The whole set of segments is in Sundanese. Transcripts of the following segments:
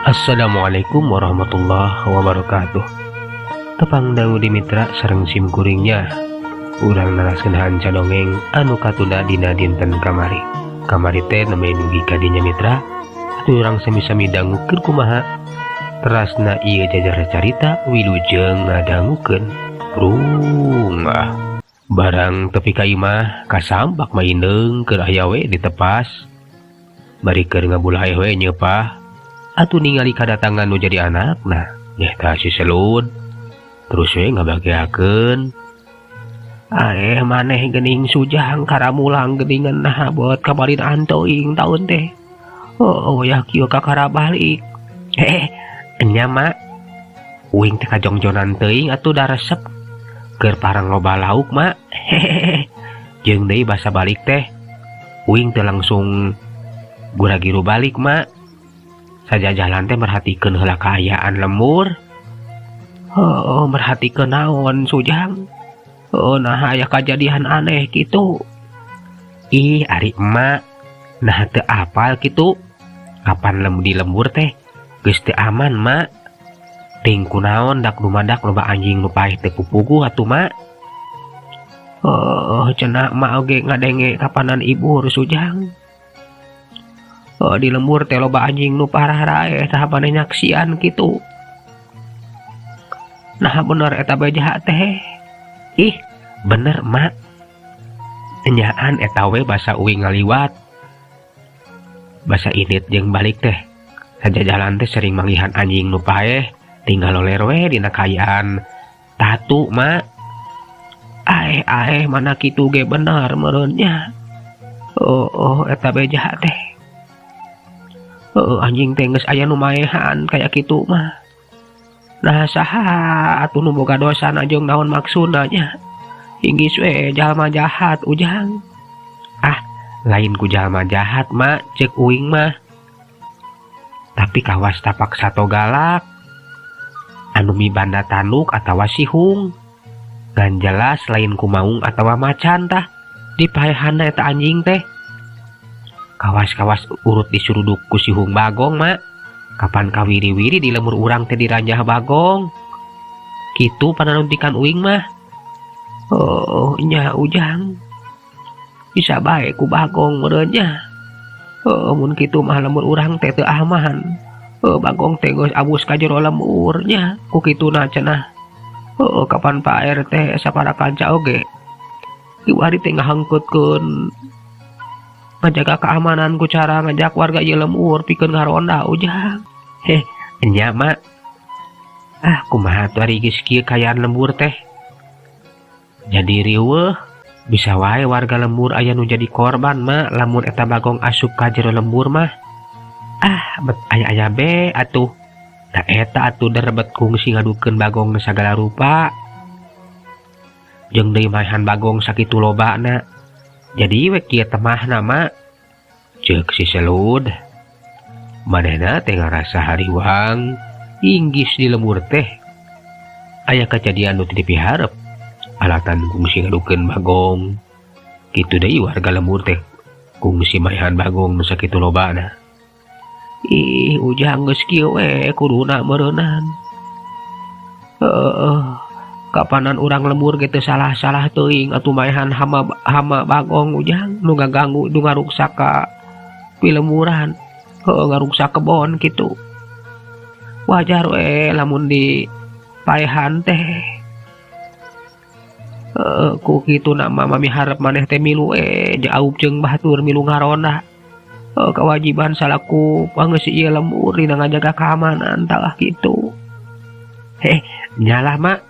Assalamualaikum warahmatullahi wabarakatuh. Tepang dangu di Mitra sareng sim kuringnya. Urang neraskeun hanca dongeng anu katunda dina dinten kamari. Kamari teh nembe dugi ka dinya, Mitra. Atuh urang sami-sami dangukeun kumaha terasna ieu jajar carita. Wilujeng ngadangukeun. Rungah barang tepi ka imah, kasambak Mak Ineng keur aya we ditepas bari keur ngabulaeh we nyeupah. Atuh ningali kadatangan nu jadi anakna, nyaeta si Selud, terus we ngabageakeun. "Aeh, maneh geuning, Sujang, karamulang geuningan. Nah, buat kabarin teuing taun teh. Oh, ya kieu kakara balik." "Eh, enya, Mak. Uing teh kajongjonan teuing atuh, da resep keur parang loba lauk, Mak. Hehehe. Jeung deui basa balik teh uing teh langsung gura-giru balik, Mak. Sajajalan teh merhatikeun heula kaayaan lembur." "Oh, merhatikeun naon, Sujang? Oh, nah, aya kajadian aneh gitu?" "Ih, ari emak nah teu apal kitu? Kapan lem di lembur teh geus teu aman, Mak. Ting kunaon, dak dumadak loba anjing nu paeh teu pupuguh atuh, Mak." "Oh, cenah emak oge ngadenge kapanan ibu, Sujang. Oh, di lembur teh loba anjing nu parah raeh. Tah, maneh nyaksian kitu? Nah, bener eta beja teh?" "Ih, bener, Mak. Enyaan eta we basa uing ngaliwat. Basa indit jeung balik teh sajajalan teh sering manggihan anjing nu paeh tinggal loler we dina kaayaan tatu, Mak." "Aeh, aeh, mana kitu ge bener meureun nya. Oh, eta beja teh. Oh, anjing teh geus aya nu maehan kaya kitu mah. Nah, saha atuh nu boga dosana jeung naon maksudna nya? Inggis we jalma jahat, Ujang." "Ah, lain ku jalma jahat, Mak, cek uing mah. Tapi kawas tapak sato galak anu mibanda tanduk atawa sihung. Ngan jelas lain ku maung atawa macan tah dipaehanna eta anjing teh. Kawas-kawas urut disuruduk ku sihung bagong, Mak. Kapan kawiri-wiri di lembur urang teh diranjah bagong. Kitu pananuntikan uing mah." "Oh nya, Ujang, bisa bae ku bagong meureun nya. Oh, mun kitu mah lembur urang teh teu aman. Oh, bagong teh geus abus ka jero lembur nya ku kituna cenah. Oh, kapan Pak RT sapara kanca oge kiwari teh ngahangkeutkeun ngajaga keamanan ku cara ngajak warga ieu lembur pikeun ngaronda, Ujang." "Heh, enya, Mak. Ah, kumaha atuh ari geus kieu kaayaan lembur teh jadi riweuh. Bisa wae warga lembur aya nu jadi korban, Mak, lamun eta bagong asup ka jero lembur mah." "Ah, bet aya-aya be atuh. Da eta atuh derebet kungsi ngadukeun bagong sagala rupa. Jeung deui maehan bagong sakitu lobana. Jadi we kieu temahna, Mak," ceuk si Selud. Manehna teh ngarasa hariwang inggis di lembur teh aya kejadian nu teu dipiharep, alatan kungsi ngadukeun bagong. Kitu deui warga lembur teh kungsi maehan bagong nu sakitu lobana. "Ih, Ujang, geus kieu we kuduna meureunan. Heeh, kapanan urang lembur ge teu salah-salah teuing atuh maehan hama hama bagong, Ujang, nu ngaganggu, nu ngaruksak ka pilemburan. Heuh, ngaruksak kebon kitu. Wajar we lamun di paehan teh. Heeh, ku kituna mah miharep maneh teh milu we jaup jeung batur milu ngaronda. Heuh, kewajiban salaku pangeusi ieu lembur dina ngajaga keamanan tah kitu." "Heh, nyalah, Mak.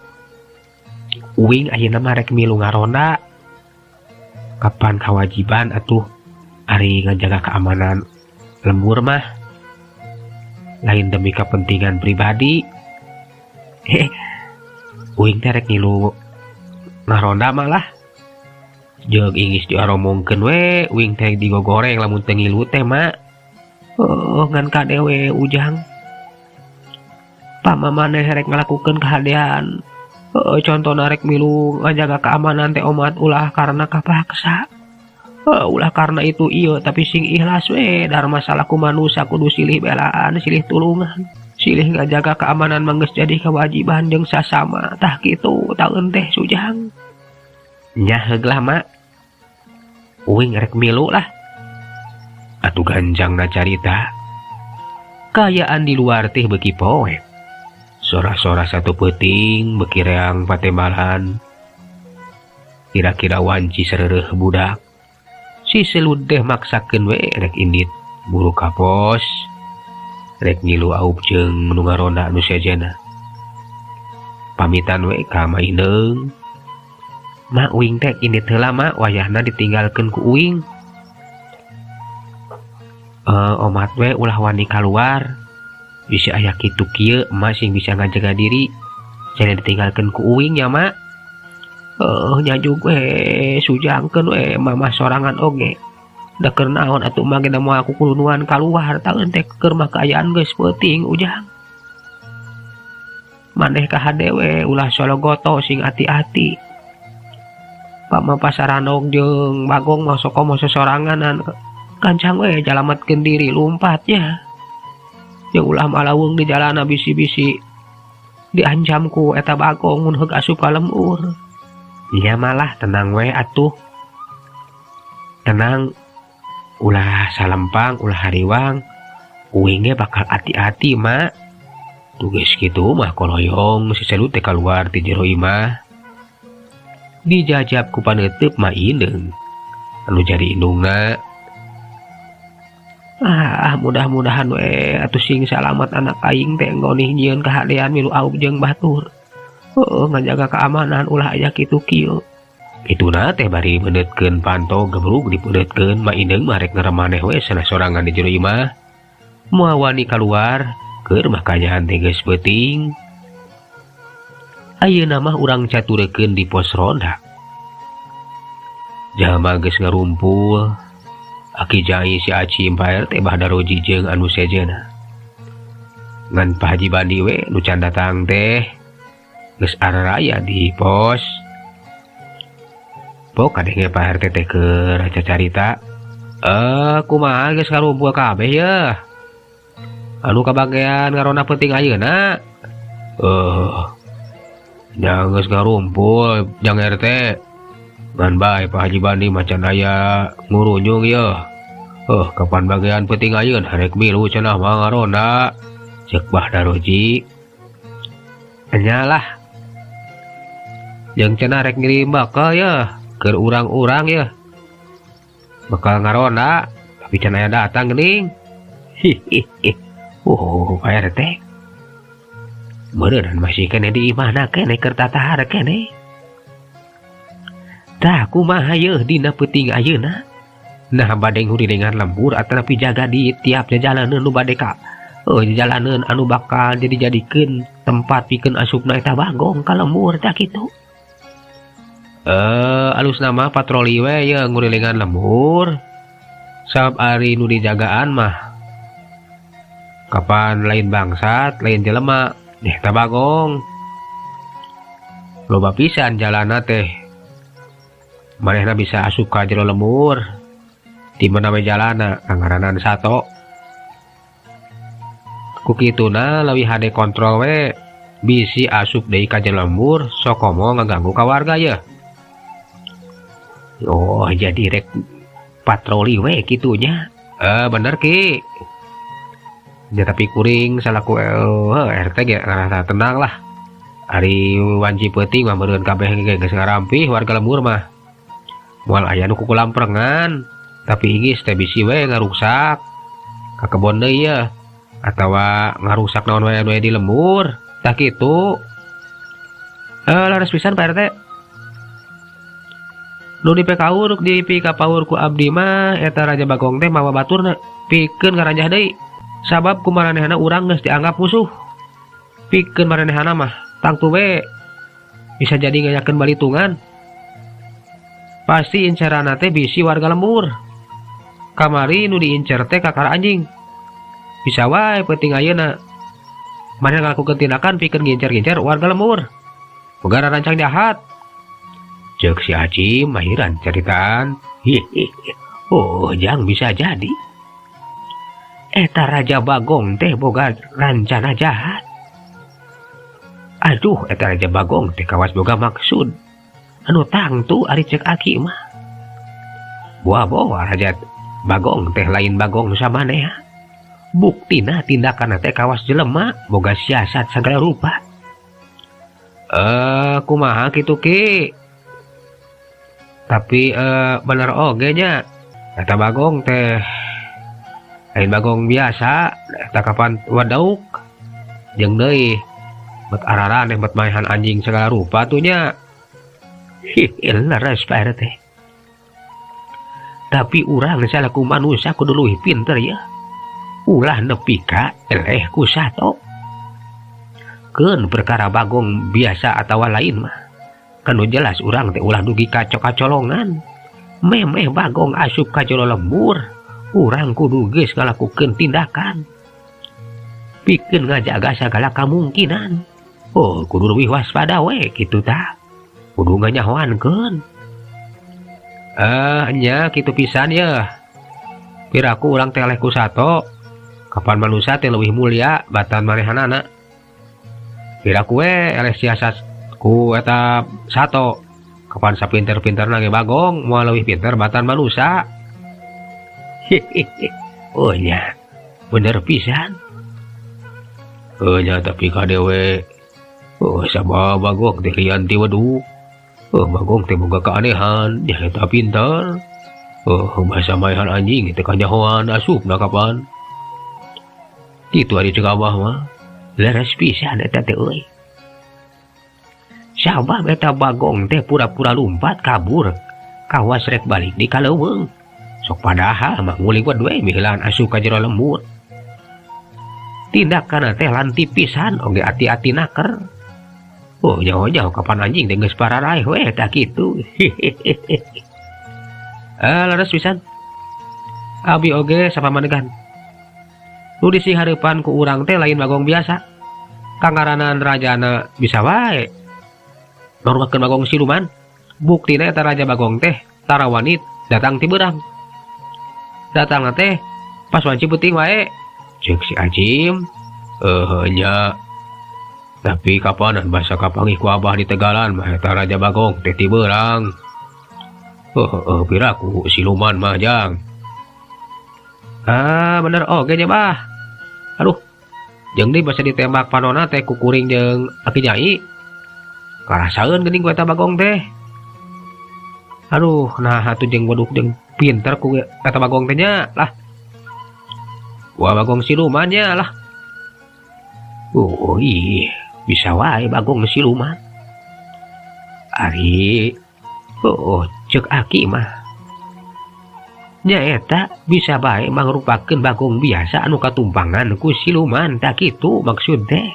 Uing ayeuna mah rek milu ngaronda. Kapan kewajiban atuh ari ngajaga keamanan lembur mah. Lain demi kepentingan pribadi. Heh, uing teh rek ngilu ngaronda malah. Jeung inggis diaromongkeun we, uing teh digogoreng lamun teu ngilu teh, Mak." "Oh, ngan kade we, Ujang. Pama maneh rek ngalakukeun kahadean, contohna rek milu ngajaga keamanan teh, omat ulah karena kapaksa. Ulah karena itu ieu, tapi sing ikhlas we dar masalah ku manusia kudu silih belaan, silih tulungan, silih ngajaga keamanan mah geus jadi kewajiban jeung sasama. Tah kitu taeun teh, Sujang. Nya, heug lah, Mak, uing rek milu lah atuh. Ganjangna carita, kaayaan di luar teh beuki poek, sora-sora satu peuting beuki reang patembalan, kira-kira wanci sereureun budak. Si Selud teh maksakeun we rek indit buru ka pos, rek ngilu aup jeung nu ngaronda nu sejenna. Pamitan we ka Ma Indeung, "Mak, uing teh indit heula, Mak, wayahna ditinggalkeun ku uing. Omat we ulah wani kaluar, bisa aya kitu kieu, emak sing bisa ngajaga diri, jangan ditinggalkeun ku uing ya, Mak." "Eh, nyajug we, Sujangkeun we, mama sorangan oge da keur naon atuh mah ge da moal kukulunuan kaluar. Taeun teh keur mah kaayaan geus peuting, Ujang. Maneh kahade we, ulah sologoto, sing hati-hati. Pama pasarandog jeung Bagong mah sok komo sosoranganan, gancang we jalamatkeun diri, lumpatnya jeung ulah malawung di jalana, bisi-bisi diancam ku eta Bagong mun heug asup ka lembur." "Nya malah tenang we atuh, tenang, ulah salempang, ulah hariwang, uing ge bakal hati-hati, Mak." Tugas kitu mah koloyong si Selut teh kaluar ti jero imah, dijajab ku paneuteub Ma Indeung anu jadi indungna. "Ah, mudah-mudahan we atuh sing salamat anak aing teh, nggonih nyieun kahadean milu aub jeung batur. Heueuh, ngajaga keamanan, ulah aya kitu kieu." Kituna teh bari meuneutkeun panto gebrug dipeundeutkeun. Ma Indeung mah rek ngaremaneh we sana sorangan di jero imah, moal wani kaluar, keur mah kaayaan teh geus peuting. Ayeuna mah urang caturekeun di pos ronda. Jalma geus ngarumpul, Aki Jai, si Acim, Pak RT, Bah Daroji jeung anu sejenna. Ngan Pak Haji Bandi we nu can datang teh, geus araraya di pos. Pok kadenge Pak RT teh keur cacarita. "Eh, kumaha, geus ngarumpul kabeh ya? Anu kabagean ngaronda peuting ayeuna?" "Eh, nya geus ngarumpul, Jang RT. Ngan bae Pak Haji Bandi mah can aya ngurunyung ye. Eh, kapan bagian peuting ayeuna rek milu cenah mah ngaronda," cek Bah Daroji. "Nya lah. Jeung cenah rek ngirim bakal ya keur urang-urang ya. Bakal ngaronda, tapi can aya datang geuning." "Hihihi. Oh, Pak RT. Meureun masih keneh di imahna keneh, keur tatahar keneh. Tah, kumaha yeuh dina peuting ayeuna? Nah, bade ngurilingan lembur atanapi jaga di tiap jalaneun nu bade ka jalaneun anu bakal jadi-jadikeun tempat pikeun asupna eta Bagong ka lembur, tah kitu?" "Eh, alusna mah patroli we ye, ngurilingan lembur. Sabab ari nu dijagaan mah kapan lain bangsat, lain jelema, eta Bagong. Loba pisan jalana teh. Manehna bisa asup ka jero lembur. Di mana we jalana ngaranan sato. Ku kituna leuwih hade kontrol we, bisi asup deui ka jero lembur, sok komo ngaganggu ka warga ye." "Oh, jadi rek patroli we kitunya." "Eh, bener, Ki. Ya, tapi kuring salaku RT ge ngarasa tenang lah. Ari wanci peuting mah meureun kabeh ge geus ngarampih warga lembur mah. Moal aya nu kukulamperengan, tapi inggis teh bisi we ngaruksak ka kebon deui ye atawa ngaruksak naon wae anu aya di lembur. Tah kitu." "Eh, leres pisan, Pak RT. Nu dipikaur dipikapaur ku abdi mah eta Raja Bagong teh mawa baturna pikeun ngaranjah deui. Sabab ku maranehna urang geus dianggap musuh. Pikeun maranehna mah tangtu we bisa jadi ngayakeun balitungan. Pasti incerana teh bisi warga lembur. Kamari nu diincer teh kakara anjing. Bisa wae peuting ayeuna manehna ngalakukeun tindakan pikeun ngincer-ngincer warga lembur. Boga rancang jahat." Ceuk si Acim mahiran caritaan. Hihihi. Oh jang bisa jadi eta Raja Bagong teh boga rancana jahat. Aduh eta Raja Bagong teh kawas boga maksud anu tangtu ari cek aki mah. Buah-buah Raja Bagong teh lain Bagong samanea. Buktina tindakan teh kawas jelema boga siasat segala rupa. Kumaha kitu Ki? Tapi bener oge nya eta Bagong teh lain Bagong biasa, eta kapan wadauk jeung deui bet araraneh bet maehan anjing segala rupa tuh nya. Leres Pak RT. Tapi urang salaku manusia kudu leuwih pinter ya. Ulah nepi ka eleh ku sato. Keun perkara Bagong biasa atawa lain mah. Kanu jelas urang teh ulah dugi kaco-kacolongan. Memeh Bagong asup ka jero lembur, urang kudu geus ngalakukeun tindakan. Pikeun ngajaga sagala kamungkinan. Oh, kudu leuwih waspada we kitu tah. Kudu nganyahoankeun. Nya kitu pisan yeuh. Piraku urang teh eleh ku sato. Kapan manusia teh leuwih mulia batan manehanana. Piraku we eleh siasat ku eta sato. Kapan sapinter-pinterna ge Bagong moal leuwih pinter batan manusia. Oh nya, bener pisan. Oh nya tapi kadewe. Oh sabab Bagong teh lian ti weduk. Oh Bagong teh boga keanehan, nya eta pinter. Oh basa maehan anjing teh kanyahoan asupna kapan. Kitu ari cek abah mah. Leres pisan eta teh euy. Sabab eta Bagong teh pura-pura lumpat kabur. Kawas rek balik di kaleuweung. Sok padahal mah nguliwet we miheulaan asup ka jero lembur. Tindakan teh lanti pisan oge ati-ati naker. Oh jauh-jauh kapan anjing teh geus pararaeh we tah kitu. Leres pisan. Abi oge sapamanegan. Nu disihareupan ku urang teh lain Bagong biasa. Kangaranan rajana bisa wae normakeun Bagong siluman. Buktina eta Raja Bagong teh tarawani datang ti beurang. Datangna teh pas wanci peuting wae. Ceuk si Acim. Nya. Tapi kapanan basa kapanggih ku abah di Tegalan mah eta Raja Bagong teh ti beurang. Piraku siluman mah jang. Ah bener oge nya bah. Aduh, jeung deui basa ditembak panona teh ku kuring jeung aki nyai. Karasaeun geuning ku eta Bagong teh. Aduh, nah atuh jeung weduk jeung pinter ku eta Bagong teh nya lah. Wah Bagong siluman nya lah. Oh ih, bisa wae Bagong siluman. Ari, oh cek aki mah. Nya eta bisa bae mangrupakeun Bagong biasa anu katumpangan ku siluman tah kitu maksud teh.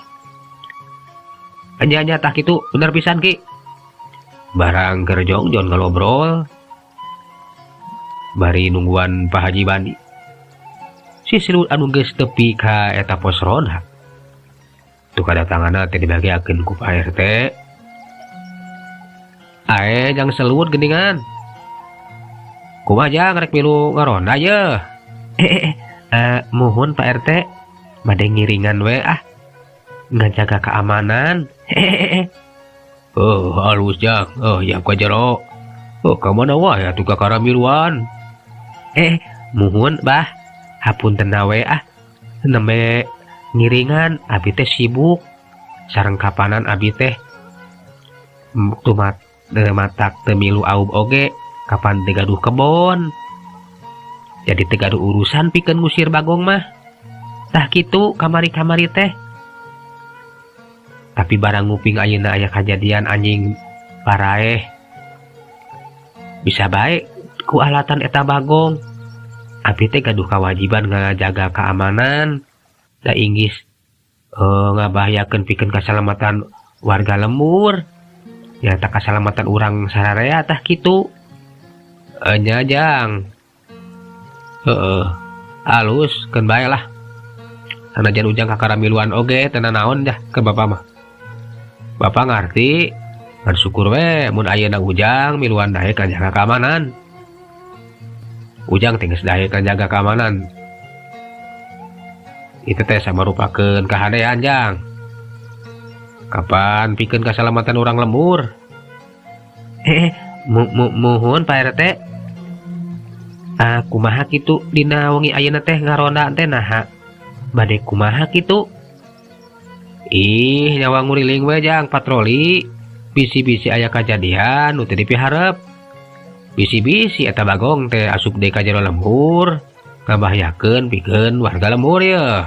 Nya tah kitu bener pisan Ki. Barang keur jongjon ngalobrol bari nungguan Pak Haji Bandi. Si Silut anu geus tepi ka eta pos ronda. Tuh kadatanganna teh dibagiakeun ku Pak RT. Ae jang Selut geuningan. Kumaha jang rek milu ngaronda yeuh. Muhun Pak RT bade ngiringan we ah. Ngajaga keamanan. Oh halus jang. Oh ya ka jero. Oh ka mana wae atuh ka karamiluan. Muhun bah. Hapunten we ah. Nembe ngiringan abi teh sibuk. Sareng kapanan abi teh tumat matak teu milu aub oge kapan teu gaduh kebon. Jadi teu gaduh urusan pikeun ngusir Bagong mah. Tah kitu kamari-kamari teh. Tapi barang nguping ayeuna aya kajadian anjing paraeh. Bisa bae ku alatan eta Bagong. Abi teh gaduh kewajiban ngajaga keamanan. Da inggis ngabahayakeun pikeun kasalamatan warga lembur. Ya tak kasalamatan urang sararea tah kitu. Nya jang. Heeh. Alus keun bae lah. Sanajan ujang kakara miluan oge teu nanaon dah ke bapak mah. Bapak ngarti, ngan syukur we mun ayeuna ujang miluan daek ngajaga keamanan. Ujang teh geus daek ngajaga keamanan. Itu teh samarupakeun kahadean jang. Kapan pikeun kasalamatan urang lembur? Heeh, muhun Pak RT. Ah, kumaha kitu dina wengi ayeuna teh ngaronda teh naha? Bade kumaha kitu? Ih, nyawa nguriling we jang patroli. Bisi-bisi aya kajadian nu teu dipiharep. Bisi-bisi eta bagong teh asup deui ka jero lembur, ngabahayakeun pikeun warga lembur yeuh.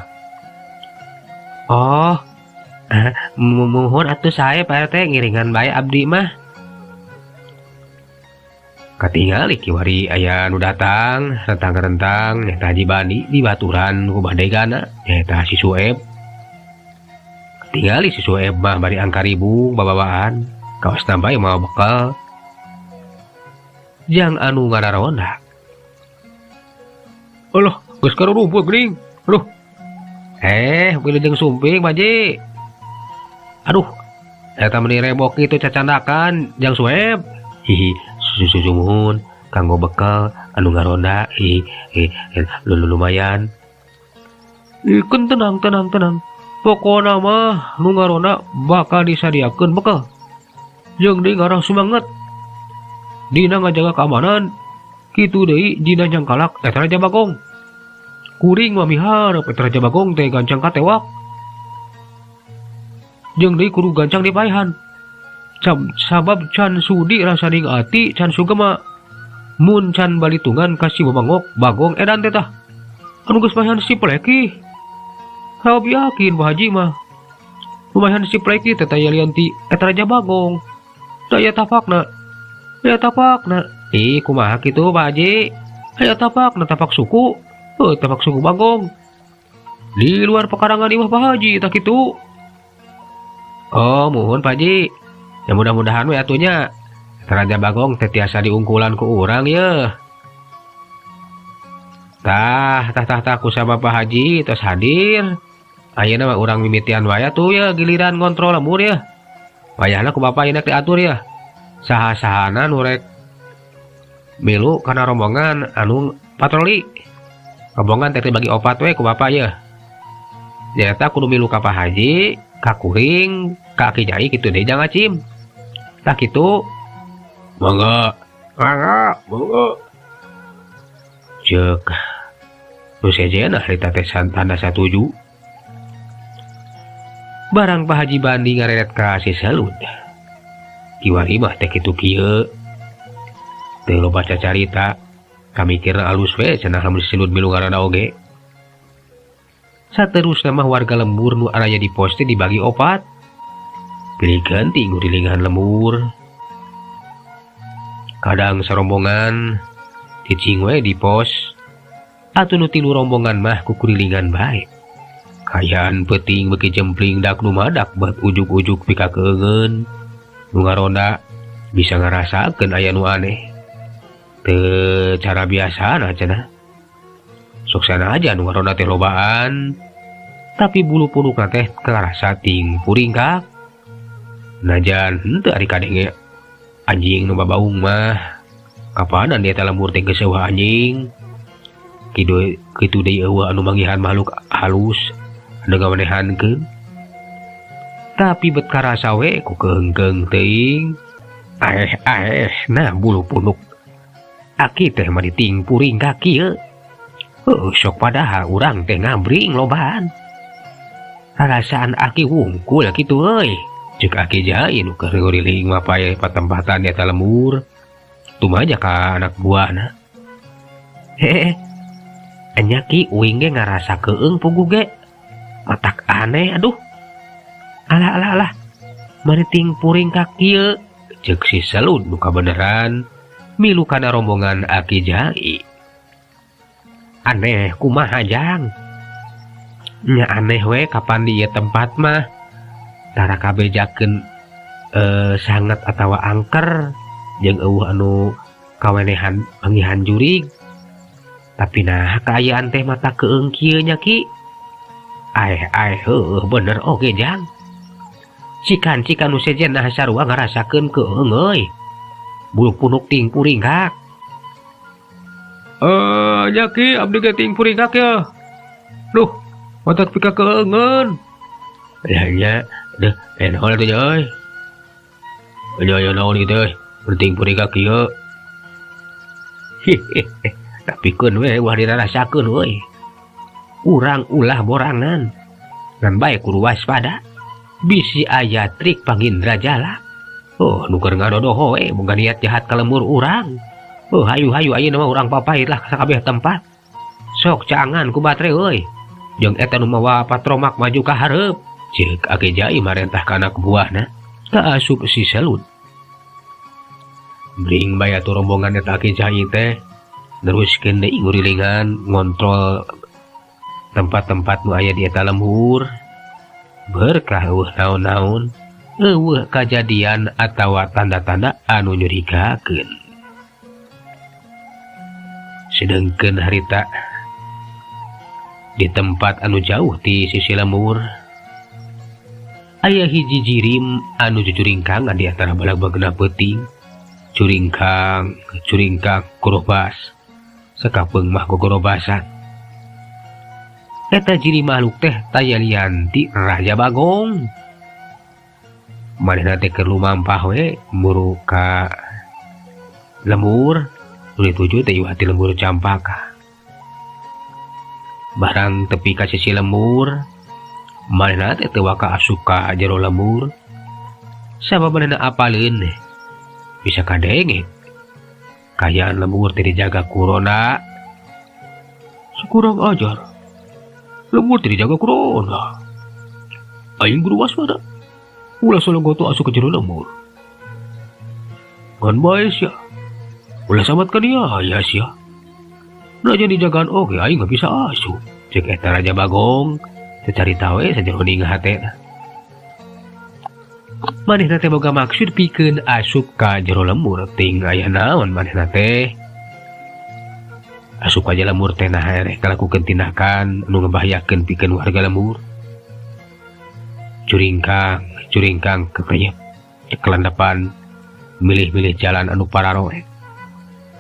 Oh, muhun atuh sae Pak RT ngiringan bae abdi mah. Katingali kiwari aya nu datang rentang-rentang nyaeta Haji Bandi dibaturan ku badegana nyaeta si Sueb. Katingali si Sueb mah bari angkaribung babawaan kawas bae mawa bekal. Jang anu ngararonda. Alah, geus karurumpul geuning. Aduh. Wilujeng sumping Pak Haji. Aduh, eta meuni rebok kitu cacandakan jang Sueb. Hihi, sumuhun kanggo bekal anu ngaronda hi, hi, lumayan. Ikeun tenang tenang tenang. Pokona mah nu ngaronda bakal disadiakeun bekal. Jeung deui ngarah sumanget. Dina ngajaga keamanan kitu deui dina nyangkalak eta Raja Bagong. Kuring mah miharep eta Raja Bagong teh gancang katewak. Jeung deui kudu gancang dipaehan. Sabab can sudi rasaning ati can sugema mun can balitungan ka si babangok Bagong edan teh tah. Anu geus paehan si Pleki. Sabab yakin Pak Haji mah. Lumayan si Pleki teh taya lian ti eta Raja Bagong. Da aya tapakna. Aya tapakna. Ih, kumaha kitu Pak Haji? Aya tapakna tapak suku. Heuh, tapak suku Bagong. Di luar pekarangan imah Pak Haji tah kitu. Oh, muhun Pak Haji. Ya mudah-mudahan we atunya Raja Bagong teh tiasa diungkulan ku urang yeuh. Tah, tah tah tah kusabab Pak Haji tos hadir. Ayeuna mah urang mimitian wae atuh ya giliran ngontrol lembur ya. Wayahna ku bapak ayeuna diatur ya. Saha-sahana nu rek milu kana rombongan anu patroli. Rombongan teh dibagi opat we ku bapak ya. Nyaeta kudu milu ka Pak Haji, ka kuring, ka Aki Nyai kitu deui jang Acim. Tah kitu. Mangga. Mangga, mangga. Ceuk. Nu sejenna harita teh tanda satuju. Barang Pak Haji Bandi ngareret ka si Selud. Kiwari mah teh kitu kieu. Teu loba cacarita. Kamikirna alus we cenah lamun si Selud milu ngaranna oge. Saterusna mah warga lembur nu araya di pos teh dibagi opat. Pilih ganti ngurilingan lembur. Kadang sarombongan cicing we di pos. Atuh nu tilu rombongan mah kukurilingan bae. Kaayaan peuting beuki jempling dak numadak bat ujug-ujug pikakeungeun. Nu ngaronda bisa ngarasakeun aya nu aneh. Teu cara biasana cenah. Sok sanajan nu ngaronda teh lobaan. Tapi bulu punukna teh karasa ting puringkak. Najan henteu ari kadenge anjing nu babaung mah. Kapanan dia teh lembur teh geus eueuh anjing. Kitu kitu deui eueuh anu manggihan makhluk halus anu ngawanehankeun. Tapi bet karasa we ku keungkeung teuing. Aeh aeh nah bulu punuk. Aki teh mah diting puringkak kieu. Heuh sok padahal urang teh ngabring lobaan. Rarasaan aki wungkul kitu euy. Ceuk Aki Jai nu keur nguriling mapae patempatan di eta lembur. Tumaja ka anak buahna. Heeh. Enya ki uing ge ngarasa keung puguh ge. Matak aneh aduh. Alah alah alah. Mariting puring ka kieu. Ceuk si Selud nu kabeneran milu kana rombongan Aki Jai. Aneh kumaha jang? Nya aneh we kapan di ieu tempat mah. Tara kabejakeun sanget atawa angker jeung eueuh anu kawenehan manggihan jurig. Tapi nah kaayaan teh mata keung kieu nya ki. Aeh aeh heueuh bener oge jang. Cikan-cikan nu sejen nah sarua ngarasakeun keung euy. Bulu punuk ting puringkak. Nya Ki, abdi ge ting puringkak ya. Duh, otak pika keungeun. Ya nya, deh, naon atuh nya euy. Nya aya naon ieu teh, penting puringkak kieu. Hehehe, tapikeun we ulah dirarasakeun euy. Urang ulah borangan. Ngan bae kudu waspada. Bisi aya trik pangindrajala. Oh, nu keur ngadodoho we boga niat jahat ka lembur urang. Oh, hayu-hayu ayeuna mah urang papait lah ka sakabeh tempat. Sok caangan ku batre euy. Jeung eta nu mawa patromak maju ka hareup. Ceuk Aki Jai marentah ka anak buahna kaasup si Selud. Bring bae atuh rombongan eta Aki Jai teh neruskeun deui ngurilingan ngontrol tempat-tempat nu aya di eta lembur. Berkah eueuh naon-naon, eueuh kajadian atawa tanda-tanda anu nyurigakeun. Sedengkeun harita di tempat anu jauh ti sisi lembur, aya hiji jirim anu jujuringkangan di antara balag-bagna peuting. Curingkang, curingkang korobas, sakapeung mah gogorobasan. Eta jiri makhluk teh taya lian ti Raja Bagong. Manehna teh keur lumampah we muru ka lembur, nu dituju teh iwat ti lembur Campaka. Barang tepi ka sisi lembur, manehna teh teu waka asup ka jero lembur. Sabab manehna apaleun bisa kadenge. Kayaan lembur teh dijaga ku ronda. Sekurang ajar. Lembur teh dijaga ku ronda. Aing kudu waspada. Ulah sologoto asup ke jero lembur. Ngan bae sia. Ulah samat ka dia, ya sia. Nah jadi jagaan oge aing nggak bisa asup. Cek eta Raja Bagong teu carita we sajeroning hatena. Manehna teh boga maksud pikeun asup ka jero lembur ting aya naon manehna teh. Asup ka jero lembur teh nah ereh kalakukeun tindakan anu ngebahayakeun pikeun warga lembur. Curingkang, curingkang kepreyep kelandapan milih-milih jalan anu pararoe.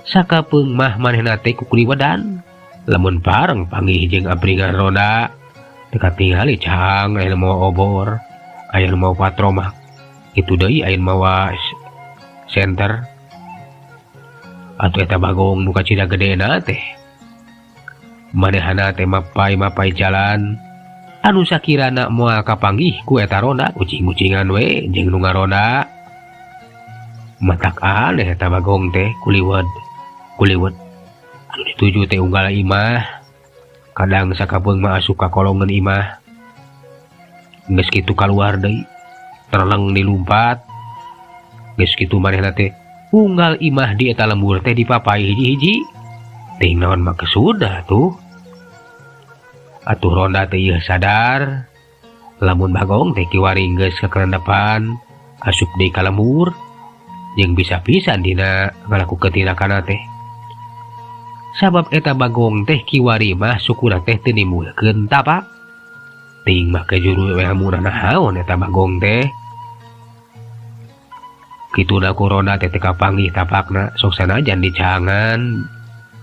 Sakapeung mah manehna teh kukuliwedan lamun bareng panggih jeung abringan ronda teu katingali cang aya nu mawa obor, aya nu mawa patromak. Kitu deui aya nu mawa senter. Atuh eta Bagong nu kacida gedena teh. Manehna teh mapai-mapai jalan anu sakirana moal kapanggih ku eta ronda, kucing-kucingan we jeung nu ngaronda. Matak aneh eta Bagong teh kuliwet, kuliwet. Anu dituju teh unggal imah. Kadang sakapeung mah asup ka kolongan imah. Geus kitu kaluar deui, terleng dilumpat. Geus kitu manehna teh unggal imah di eta lembur teh dipapai hiji-hiji. Ting naon mah kesudah tuh. Atuh ronda teh ieu sadar lamun Bagong teh kiwari geus kakerendepan asup deui ka lembur jeung bisa pisan dina ngalakukeun tindakanna teh. Sabab eta Bagong teh kiwari mah sukuna teh teu nimbulkeun tapak. Ting make juru we amunah naon eta Bagong teh. Kituna ku ronda teh teu kapanggih tapakna sok sanajan dicangan.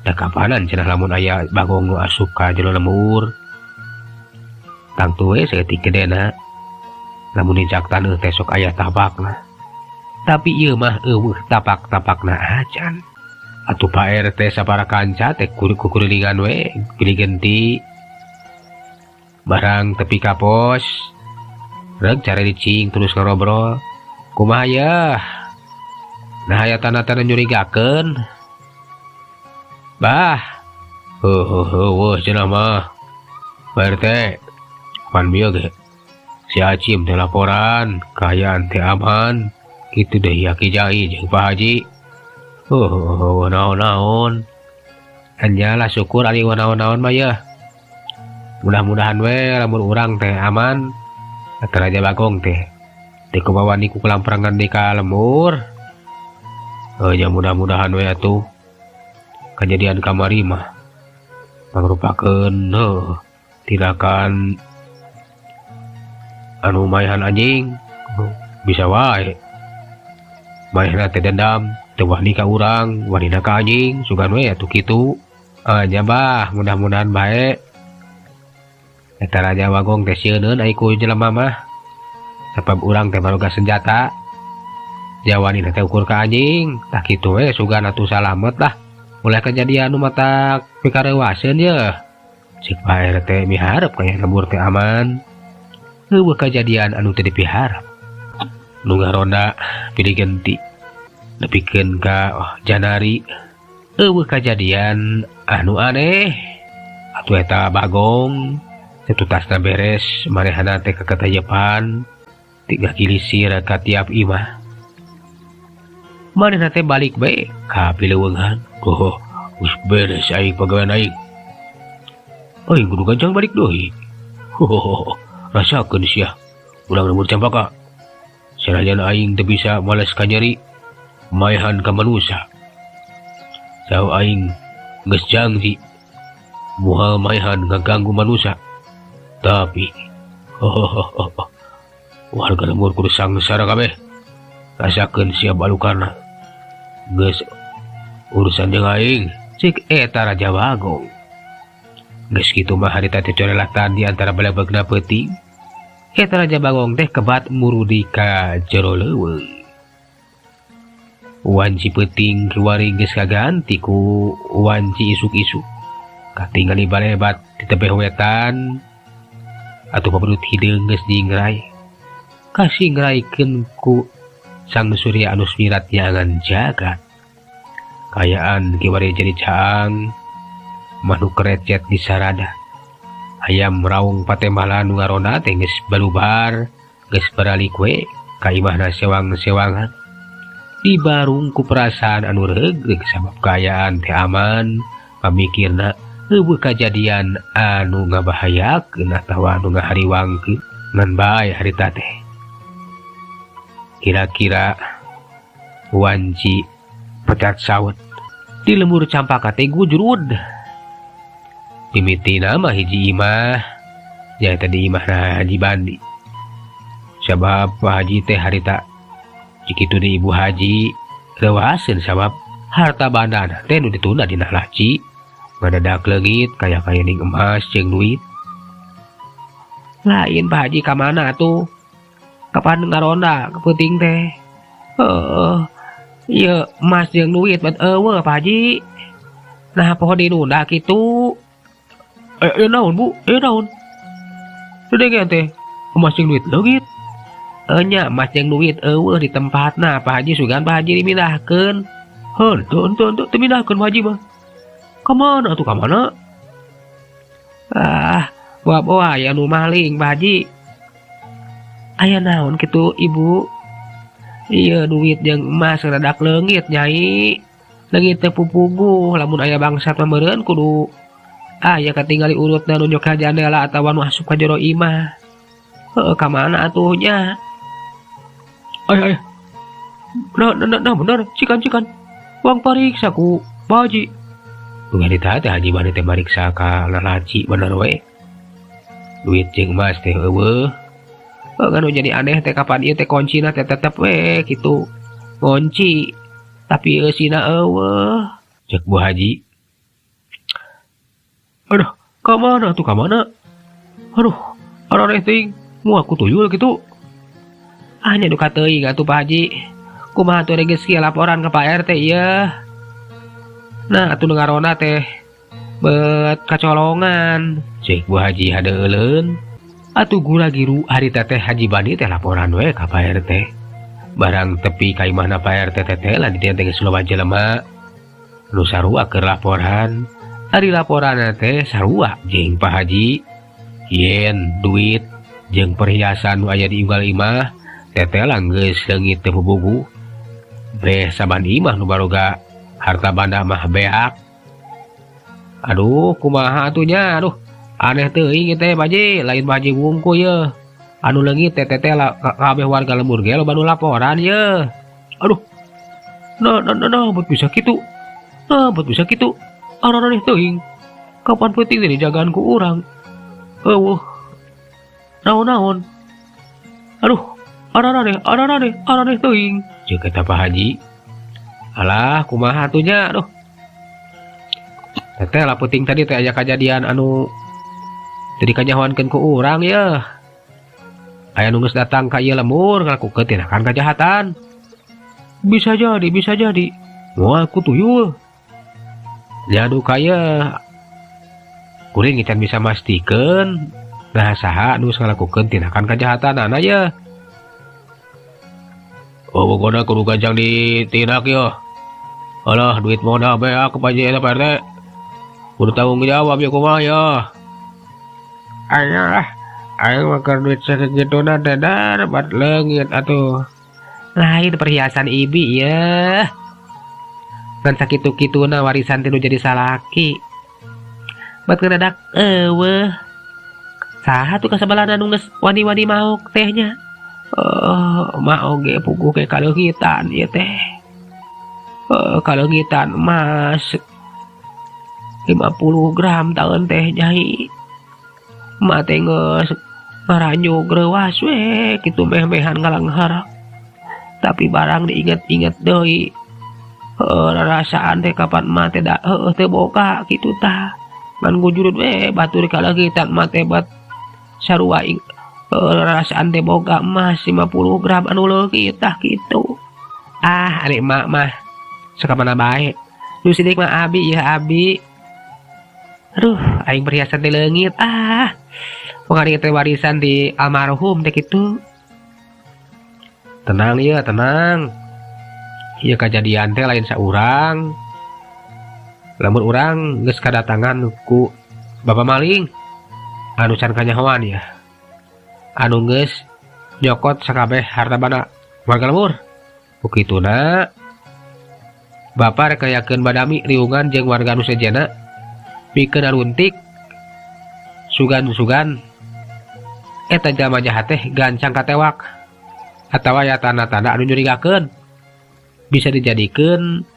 Da kapanan cenah lamun aya Bagong nu asup ka jero lembur. Tangtu we saeutik gedena. Lamun nincak taneuh teh sok aya tapakna. Tapi ieu mah eueuh tapak-tapakna acan. Atuh Pak RT sapara kanca teh kukurilingan we geli genti. Barang tepi ka pos. Reg caricing terus ngobrol. Kumaha yeuh? Nah aya tanda-tanda nyurigakeun. Bah. Heuh heuh cenah mah. Pak RT, pan bieu ge. Si Acim teh laporan, kaayaan teh aman. Kitu deui Aki Jai jeung Pak Haji. Heuh naon-naon. Hanyalah syukur ari naon-naon mah yeuh. Mudah-mudahan we lamun urang teh aman. Eta Raja Bagong teh teu kumawa niku kulamperangan di ka lembur. Heuh nya mudah-mudahan we atuh. Kejadian kamari mah mangrupakeun heuh tindakan anu maehan anjing. Bisa wae. Manehna teh dendam teu wani ka urang, wanina ka anjing, sugan we atuh kitu. Nya bah, mudah-mudahan bae. Eta Raja Bagong teh sieuneun ai ku jelema mah. Sabab urang teh baroga senjata. Jawani teh ukur ka anjing, tah kitu we sugan atuh salamet lah. Ulah kejadian nu matak pikareuwaseun yeuh. Cek Pak RT miharep kaya lembur teh aman. Eueuh kajadian anu teu dipiharep. Nu ngaronda pilih genti nepikeun ka Janari. Eueuh kajadian anu aneh. Atuh eta Bagong satutasna beres manehna teh kakatayepan tiga kilisir ka tiap imah. Manehna teh balik bae ka pileuweungan. Oh, geus beres aing pagawean aing. Aing kudu gancang balik deui. Hohoho, rasakeun sia. Urang lembur Campaka. Sanajan aing teu bisa males kanyeri maehan ka manusa. Saha aing geus janji moal maehan ngaganggu manusa. Tapi hohoho, warga lembur kudu sangsara kabeh. Rasakeun sia balukana. Geus urusan jeung aing, cek eta Raja Bagong. Geus kitu mah harita teh corelatan di antara balebegna peuting. Eta Raja Bagong teh kebat murudi ka jero leuweung. Wanci peuting kiwari geus kaganti ku wanci isuk-isuk. Katingali balebat di tebeh wetan atuh paperut hideung geus nyingrai. Kasingraikeun ku Sang Surya anu sumirat nyangan jagat. Kayaan kiwari jadi caang manuk recet di sarada. Hayam raung patemalan nu ngaronda teh geus balubar, geus baralik we ka imahna sewang-sewangan. Dibarung ku perasaan anu reugreug sabab kaayaan teh aman, pamikirna eueuh kajadian anu ngabahayakeun atawa anu ngahariwangkeun ngan bae harita teh. Kira-kira wanci pecat sawet di lembur Campaka teh gujrud. Mimitina mah hiji imah, nyaeta di imahna Haji Bandi. Sabab Pak Haji teh harita kitu di Ibu Haji reuaseun sabab harta bandana teh nu ditunda dina laci ngadadak leungit kaya-kayaning emas jeung duit. Lain Pak Haji ka mana atuh? Kapan ngaronda kepeuting teh? Heuh, ieu emas jeung duit bat eueuh Pak Haji. Nah poho dinunda kitu. Naon Bu? Naon? Dedengean teh emas jeung duit leungit. Nya emas jeung duit eueuh di tempatna Pak Haji sugan Pak Haji dimindahkeun. Heuh, henteu henteu henteu teu mindahkeun Pak Haji mah. Ka mana atuh ka mana? Ah, bawa aya nu maling Pak Haji. Aya naon kitu Ibu? Ieu duit jeung emas rada leungit Nyai. Leungit teh pupuguh lamun aya bangsat mah meureun kudu aya katingali urutna nu nyok ka jandela atawa nu asup ka jero imah. Heuh, ka mana atuh nya? Ay ay. Nah, nah, nah, bener, cikan cikan. Wang pariksa ku Pak Haji. Nu harita teh Haji Bandi teh mariksa ka lalaci bener we. Duit jeung emas teh eueuh. Heuh, nu jadi aneh teh kapan ieu teh kuncina teh tetep we kitu. Kunci tapi eusina eueuh. Cek Bu Haji. Aduh, ka mana tuh ka mana? Aduh, arareh teuing, moal ku tuyul kitu. Ah nya duka teuing atuh Pak Haji. Kumaha atuh geus kieu laporan ka Pak RT ieu. Nah, atuh nu ngaronda teh bet kacolongan. Cek Bu Haji hadeuleun. Atuh gura-giru harita teh Haji Bandi teh laporan we ka Pak RT. Barang tepi ka imahna Pak RT teh lah di dieu teh geus loba jelema. Nu sarua keur laporan. Ari laporanna teh sarua jeung Pak Haji. Yen duit jeung perhiasan nu aya di unggal imah teteh geus leungit teu pupuguh. Beh saban imah nu baroga harta banda mah beak. Aduh, kumaha atuh nya? Aduh, aneh teuing teh Pak Haji, lain Pak Haji wungku ye. Anu leungit teh teteh kabeh warga lembur ge loba nu laporan ye. Aduh. Nah, nah, nah, nah, buat bisa kitu. Nah, buat bisa kitu. Arareh teuing. Kapan peuting teh dijagaan ku urang? Eueuh. Naon-naon. Aduh, arareh, arareh, arareh teuing. Ceuk eta Pak Haji. Alah, kumaha atuh nya? Aduh. Teteh lah peuting tadi teh aya kajadian anu teu dikanyahoankeun ku urang yeuh. Aya nu geus datang ka ieu lembur ngalakukeun tindakan kajahatan. Bisa jadi, bisa jadi. Moal ku tuyul. Nya duka yeuh kuring can bisa mastikeun nah saha nu geus ngalakukeun tindakan kajahatanana yeuh. Oh, pokoknya kudu gancang ditindak yeuh. Alah, duit modal beak ke Pak eta Pak RT. Kudu tanggung jawab ya kumaha ya. Ayo lah, ayo mah keur duit sagituna teh dar bat leungit atuh. Lain perhiasan ibi ya. Ngan sakitu-kituna warisan ti nu jadi salaki. Bat ngedadak euweuh. Saha tuh kasabalana nu geus wani-wani maok teh nya. Oh, mak oge puguh ke kaleungitan ieu teh. Kaleungitan emas 50 gram tahun teh nyai. Mak teh geus ngaranyug reuwas we kitu meh-mehan ngalanghar. Tapi barang diinget-inget deui. Heuh, rarasaan teh kapan emak teh da heueuh teu boga kitu tah. Ngan ngujurud we batur kaleungitan emak teh bat sarua rarasaan teh boga emas 50 gram anu leungit tah kitu. Ah, ari emak mah sok mana bae. Nu sidik mah abi ya abi. Aduh, aing perhiasan teh leungit ah. Pokoknya teh warisan di almarhum teh kitu. Tenang ya, tenang. Ieu kajadian teh lain saurang. Lamun urang geus kadatangan ku bapak maling anu can kanyahoan ya. Anu geus nyokot sakabeh harta banda warga lembur. Ku kituna bapak rek ngayakeun badami riungan jeung warga anu sejenna pikeun naruntik sugan-sugan eta jalma jahat teh gancang katewak atawa aya tanda-tanda anu nyurigakeun bisa dijadikeun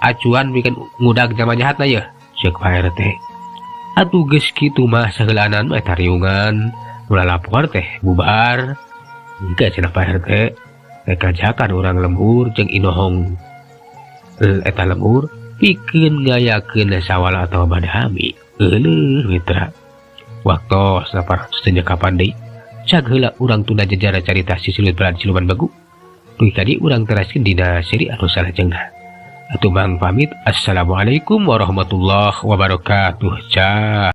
acuan bikin ngudag jalma jahatna yeuh ceuk Pak RT. Atuh geus kitu mah saheulaanan mah eta riungan nu lalapor teh bubar. Engke cenah Pak RT rek ngajakan urang lembur jeung inohong eta lembur pikeun ngayakeun sawala atawa badami. Euleuh mitra. Waktos 800 kapan deui cag heula urang tunda jejara carita si silut pelan siluman begu. Duh tadi urang teraskeun dina seri anu salajengna. Atuh Mang pamit. Assalamualaikum warahmatullahi wabarakatuh. Cah.